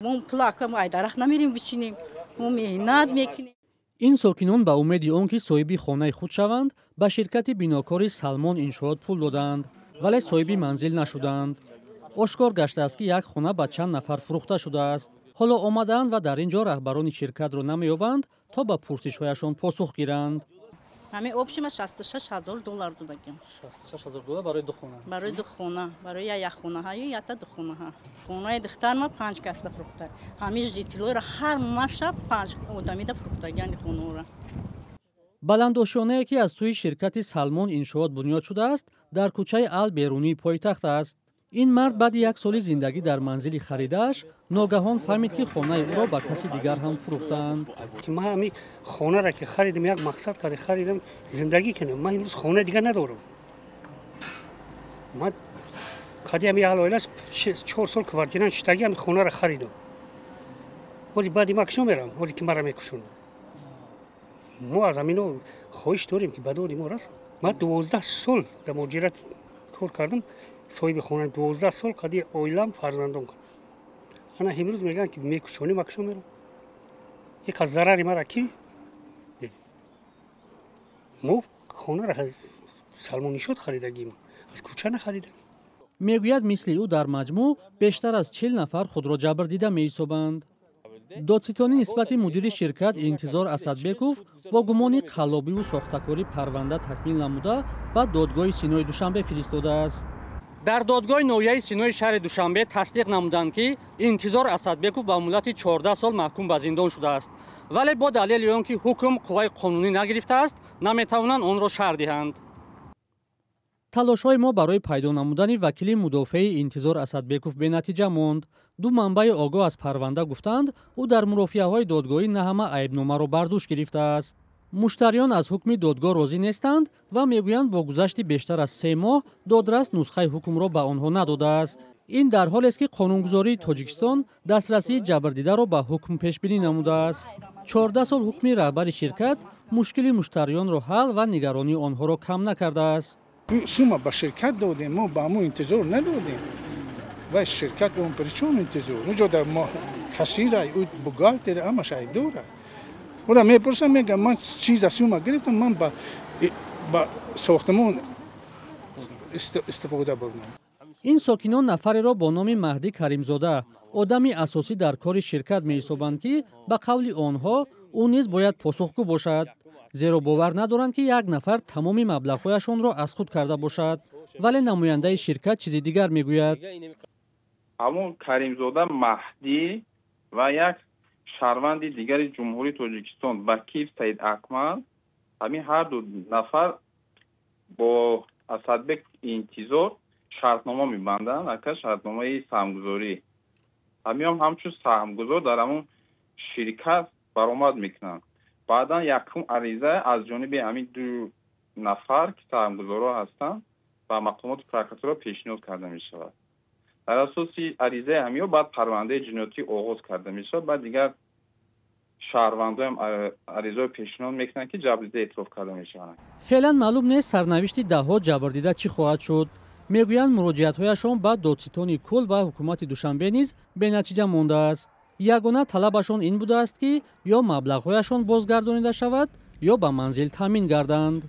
Мо пулака ай дарахт намерем бичинем, мо меҳнат мекунем. Ин сокинон ба умеди он ки соҳиби хонаи худ шаванд, ба ширкати бинокори «Салмон Иншоот» пул додаанд, вале соҳиби манзил нашуданд. Ошкор гаштааст, ки як хона ба чанд нафар фурӯхта шудааст. Ҳоло омадаанд ва дар ин ҷо раҳбарони ширкатро намеёбанд, то ба пурсишҳояшон посух гиранд. Ҳамин общима 66 000 доллар додагим. 66 000 доллар барои ду хона? Барои ду хона, барои як якхонаҳаю якта духонаҳа. Хонаи духтарма панҷ касда фурӯхта. Ҳамин жителоро ҳар маша панҷ одамида фурӯхтагиани хонаро. Баландошёнае, ки аз сӯи ширкати «Салмон Иншоот» бунёд шудааст, дар кӯчаи Ал Берунии пойтахт аст. Ин мард баъди як соли зиндагӣ дар манзили харидааш ногаҳон фаҳмид, ки хонаи ӯро ба каси дигар ҳам фурӯхтаанд. Ман ҳамин хонаро ки харидам, як мақсад карда харидам, зиндагӣ кунам. Ман имрӯз хонаи дигар надорам. Ман қади ҳами аҳл 4 сол квартира шиштагӣ, ҳами хонаро харидам. Ҳозир баъди ма кишо мерам? Ҳозир ки мара мекушонам. Мо аз ҳамино хоҳиш дорем, ки ба доди мо расанд. Ман 12 сол дар муҳоҷират кор кардам, соҳиби хона 12 сол қади оилам, фарзандон кардам. Ана имрӯз мегӯянд, ки мекушонӣ. Ма кушо мерам? Як аз зарари мара ки мо хонаро аз «Салмон Иншоот» харидагим, аз кӯча нахаридагим. Мегӯяд, мисли ӯ дар маҷмӯъ бештар аз 40 нафар худро ҷабрдида меҳисобанд. Додситонӣ нисбати мудири ширкат Интизор Асадбеков бо гумони қаллобиву сохтакорӣ парванда такмил намуда, ба додгоҳи Синои Душанбе фиристодааст. Дар додгоҳи ноҳияи Синои шаҳри Душанбе тасдиқ намуданд, ки Интизор Асадбеков ба муҳлати 14 сол маҳкум ба зиндон шудааст, вале бо далели он ки ҳукм қувваи қонунӣ нагирифтааст, наметавонанд онро шарҳ диҳанд. Талошҳои мо барои пайдо намудани вакили мудофеи Интизор Асадбеков бенатиҷа монд. Ду манбаи огоҳ аз парванда гуфтанд, ӯ дар мурофиаҳои додгоҳӣ на ҳама айбномаро бар дӯш гирифтааст. Муштариён аз ҳукми додгоҳ розӣ нестанд ва мегӯянд, бо гузашти бештар аз 3 моҳ додрас нусхаи ҳукмро ба онҳо надодааст. Ин дар ҳолест, ки қонунгузории Тоҷикистон дастрасии ҷабрдидаро ба ҳукм пешбинӣ намудааст. 14 сол ҳукми раҳбари ширкат мушкили муштариёнро ҳал ва нигаронии онҳоро кам накардааст. Сума ба ширкат додем, мо ба ҳамун Интизор надодем. Вай ширкат он причём Интизор уҷо дар кассира, ӯ бухгалтер, ҳамаш айбдора. Ӯра мепурсам, мегам, ман чиза сума гирифтам, ман ба сохтмон истифода бурдам. Ин сокинон нафареро бо номи Маҳдӣ Каримзода одами асосӣ дар кори ширкат меҳисобанд, ки ба қавли онҳо ӯ низ бояд посухгӯ бошад, зеро бовар надоранд, ки як нафар тамоми маблағҳояшонро аз худ карда бошад. Вале намояндаи ширкат чизи дигар мегӯяд. Ҳамон Каримзода Маҳдӣ ва як шаҳрванди дигари Ҷумҳурии Тоҷикистон, Бакиев Саид Акмал, ҳамин ҳарду нафар бо Асадбек Интизор шартнома мебанданд, ака, шартномаи саҳмгузорӣ. Ҳамиём ҳамчун саҳмгузор дар ҳамон ширкат баромад мекунанд. Баъдан якум ариза аз ҷониби ҳамин ду нафар, ки саҳмгузорҳо ҳастанд, ба мақомоти прокуратура пешниҳод карда мешавад. Дар асоси аризаи ҳамиё баъд парвандаи ҷиноятӣ оғоз карда мешавад. Баъд дигар шаҳрвандоям аризаҳо пешниҳод мекунанд, ки ҷабрдида эътироф карда мешаванд. Феълан маълум нест, сарнавишти даҳҳо ҷабрдида чӣ хоҳад шуд. Мегӯянд, муроҷиатҳояшон ба додситони кул ва ҳукумати Душанбе низ бенатиҷа мондааст. Ягона талабашон ин будааст, ки ё маблағҳояшон бозгардонида шавад, ё ба манзил таъмин гарданд.